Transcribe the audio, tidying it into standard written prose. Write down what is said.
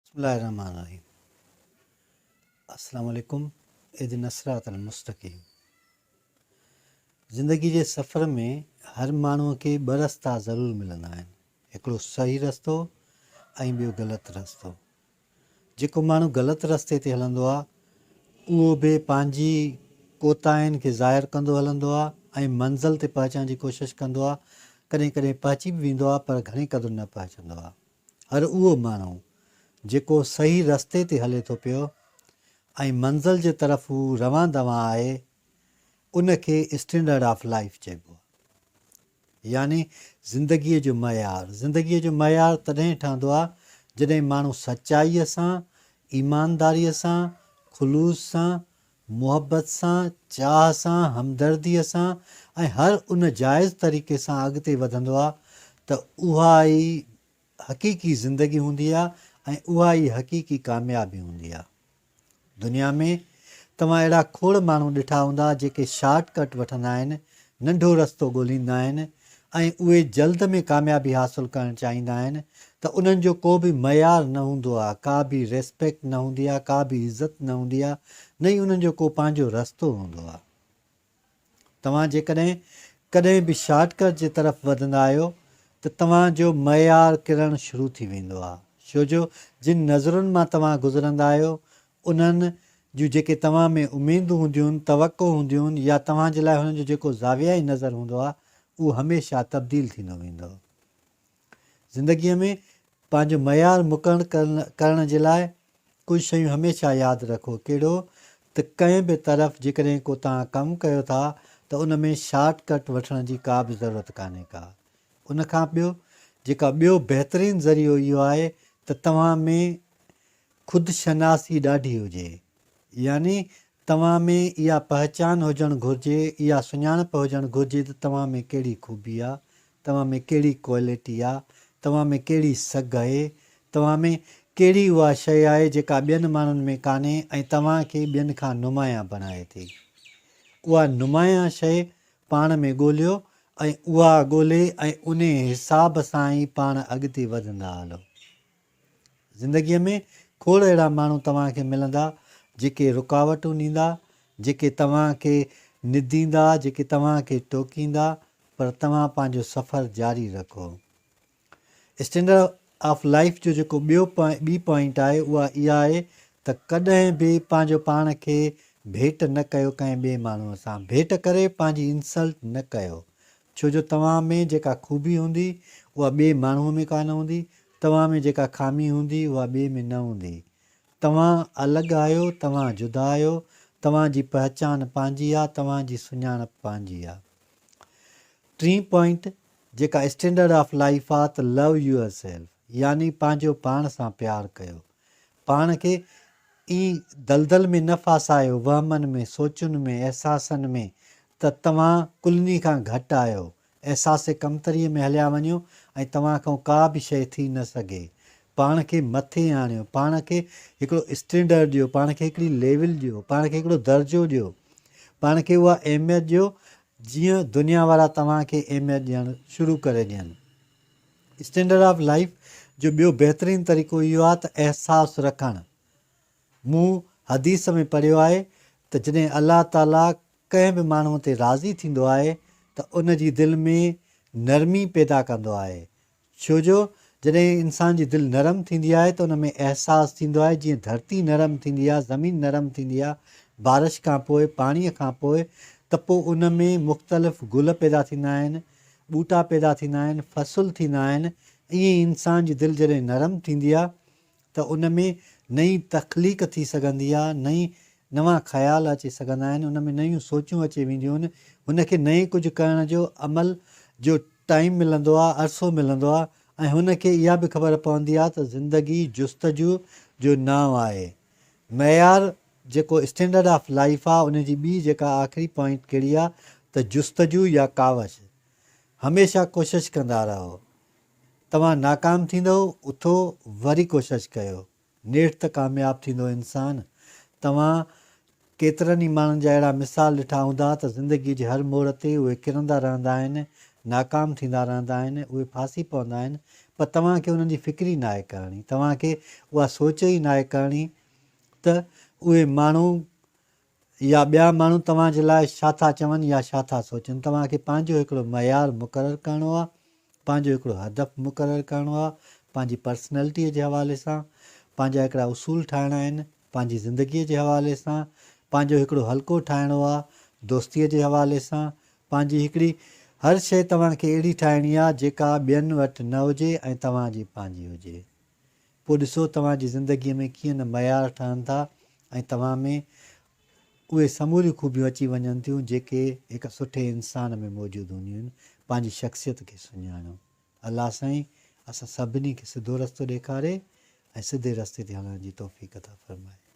بسم الله الرحمن الرحيم السلام عليڪم اهدنا الصراط المستقيم زندگي جي سفر ۾ هر ماڻهو کي ٻه رستا ضرور ملندا آهن هڪڙو صحيح رستو ۽ ٻيو غلط رستو جيڪو ماڻهو غلط رستي تي هلندو آهي اهو به پنهنجي ڪوتاهين کي ظاهر ڪندو هلندو آهي ۽ منزل تي پهچڻ جي ڪوشش ڪندو آهي ڪڏهن ڪڏهن پهچي به ويندو آهي پر گهڻي قدر نه پهچندو آهي هر اهو ماڻهو جيڪو صحيح رستي تي هلي ٿو پيو ۽ منزل جي طرف هو روان دوان آهي، ان کي اسٽينڊرڊ آف لائيف چئبو آهي. يعني زندگيء جو معيار. زندگيء جو معيار تڏهن ٺهندو آهي، جڏهن ماڻهو سچائيء سان، ايمانداريء سان، خلوص سان، محبت سان، چاهه سان، همدرديء سان ۽ هر ان جائز طريقي سان اڳتي وڌندو آ ته اها ئي حقيقي زندگي هوندي آ ۽ اها ئي حقيقي ڪاميابي هوندي آ. دنيا ۾ توهان اهڙا کوڙ ماڻهو ڏٺا هوندا جيڪي شارٽ ڪٽ وٺندا آهن، ننڍو رستو ڳولهيندا آهن ۽ اهي جلد ۾ ڪاميابي حاصل ڪرڻ چاهيندا آهن ته انهن جو ڪو به معيار نه هوندو آهي، ڪا به ريسپيڪٽ نه هوندي آهي، ڪا به عزت نه هوندي آهي، نه ئي انهن جو ڪو پنهنجو رستو هوندو آهي. توهان جيڪڏهن ڪڏهن به شارٽ ڪٽ جي طرف وڌندا آهيو ته توهان جو معيار ڪرڻ شروع ٿي ويندو آهي، ڇو جو جن نظرن مان توهان گذرندا آهيو انهن جون جيڪي توهان ۾ اميدون هونديون، توقع هونديون يا توهان جي لاء هنن جو جيڪو زاويائي نظر هوندو آهي، اهو هميشه تبديل ٿيندو ويندو. زندگيء ۾ پنهنجو معيار مقرر ڪرڻ جي لاء ڪجهه شيون هميشه ياد رکو، ڪهڙو ته ڪنهن به طرف جيڪڏهن ڪو توهان ڪم ڪيو ٿا ته ان ۾ شارٽ ڪٽ وٺڻ جي ڪا به ضرورت ڪانهي ڪا. ان کان ٻيو جيڪا ٻيو بهترين ذريعو اهو آهي ته توهان ۾ خود شناسي ڏاڍي هجي. يعني توهان ۾ اها پهچان هجڻ گهرجي، اها سڃاڻپ هجڻ گهرجي ته توهان ۾ ڪهڙي خوبي آ، توهان ۾ ڪهڙي ڪوالٽي آ، توهان ۾ ڪهڙي سگهه آهي، توهان ۾ ڪهڙي اها شيء آهي جيڪا ٻين ماڻهن ۾ ڪانهي ۽ توهان کي ٻين کان نمايان بڻائي ٿي. اها نمايان شيء پاڻ ۾ ڳوليو ۽ اها ڳولي ۽ انهي حساب سان ئي پاڻ اڳتي وڌندا هلو. زندگيء ۾ کوڙ اهڙا ماڻهو توهان کي ملندا، جيڪي رڪاوٽون ڏيندا، جيڪي توهان کي نديندا، جيڪي توهان کي ٽوڪيندا، پر توهان پنهنجو سفر جاري رکو. اسٽينڊرڊ آف لائيف جو جيڪو ٻيو ٻي پوائنٽ آهي اها اها آهي ته ڪڏهن به پنهنجو پاڻ کي ڀيٽ نه ڪيو ڪنهن ٻئي ماڻهوء سان. ڀيٽ ڪري پنهنجي انسلٽ نه ڪيو. ڇو جو توهان ۾ جيڪا خوبي هوندي اها ٻئي ماڻهوء ۾ ڪانه هوندي، توهان ۾ جيڪا خامي هوندي اها ٻئي ۾ نه هوندي. توهان الڳ آهيو، توهان جدا آهيو، توهان جي پهچان پنهنجي آ، توهان جي سڃاڻپ پنهنجي آ. ٽين پوائنٽ جيڪا اسٽينڊرڊ آف لائيف آ ته لو يوئر سيلف يعني پنهنجو پاڻ سان پيار ڪيو. پاڻ کي ائين دلدل ۾ نه ڦاسايو، وهمن ۾، سوچن ۾، احساسن ۾ ته توهان ڪلني کان گهٽ آهيو، احساس ڪمتريء ۾ هليا وڃو ۽ توهان کان ڪا به شيء ٿي نه سگهي. پاڻ کي مٿي آڻيو، پاڻ کي هڪڙو اسٽينڊرڊ ڏيو، پاڻ کي هڪڙي ليول ڏيو، پاڻ کي هڪڙو درجو ڏيو، پاڻ کي اها اهميت ڏيو جيئن دنيا وارا توهان کي اهميت ڏيڻ شروع ڪري ڏين. اسٽينڊرڊ آف لائيف جو ٻيو بهترين طريقو اهو آهي ته احساس رکڻ. مون حديث ۾ پڙهيو آهي ته جڏهن الله تعاليٰ ڪنهن به ماڻهو تي راضي ٿيندو آهي ته ان جي دل ۾ نرمي پيدا ڪندو آهي ڇو جو جڏهن انسان جي دل نرم ٿيندي آهي ته ان ۾ احساس ٿيندو آهي جيئن ڌرتي نرم ٿيندي آهي زمين نرم ٿيندي آهي بارش کان پوء پاڻي کان پوء ته پوء ان ۾ مختلف گل پيدا ٿيندا آهن ٻوٽا پيدا ٿيندا آهن، فصل ٿيندا آهن، ائين ئي انسان جي دل جڏهن نرم ٿيندي آهي ته ان ۾ نئين تخليق ٿي سگهندي آهي، نئين نوان خيال اچي سگهندا آهن، ان ۾ نيون سوچون اچي وينديون آهن، هن کي نئين ڪجهه ڪرڻ جو عمل جو ٽائيم ملندو آهي، عرصو ملندو آهي ۽ هن کي اها به خبر پوندي آهي ته زندگي جستجو جو نانء آهي. معيار جيڪو اسٽينڊرڊ آف لائيف آ ان جي ٻي جيڪا آخري پوائنٽ ڪهڙي آ ته جستجو يا ڪاوش. هميشه ڪوشش ڪندا رهو. توهان ناڪام ٿيندؤ اٿو وري ڪوشش ڪيو. نيٺ ته ڪامياب ٿيندو انسان. توهان ڪيترن ئي ماڻهن جا اهڙا مثال ڏٺا هوندا ته زندگي جي هر موڙ تي اهي ڪرندا رهندا آهن، ناڪام ٿيندا رهندا آهن، اهي ڦاسي پوندا آهن پر توهان کي انهن جي فڪر ئي ناهي ڪرڻي. توهان کي اها سوچ ئي ناهي ڪرڻي ته اهي ماڻهو يا ٻيا ماڻهو توهان جي لاء ڇا ٿا چون يا ڇا ٿا سوچن. توهان کي پنهنجو هڪڙو معيار مقرر ڪرڻو آهي، پنهنجو هڪڙو هدف مقرر ڪرڻو آهي، پنهنجي پرسنلٽيء جي حوالي سان پنهنجا هڪڙا اصول ٺاهڻا آهن، پنهنجي زندگيء جي حوالي سان پنهنجو هڪڙو حلقو ٺاهڻو آهي، دوستيء جي حوالي سان پنهنجي هڪڙي هر شيء توهان کي اهڙي ٺاهڻي آهي جيڪا ٻين وٽ نه هجي ۽ توهان جي پنهنجي هجي. پوء ڏسو توهان جي زندگيء ۾ ڪيئن نه معيار ٺهن ٿا ۽ توهان ۾ اهي سموريون خوبيون اچي وڃن ٿيون جيڪي هڪ سٺي انسان ۾ موجود هونديون آهن. پنهنجي شخصيت کي سڃاڻو. الله سائين اسان سڀني کي سڌو رستو ڏيکاري ۽ سڌي رستي تي هلڻ جي توفيق عطا فرمائي.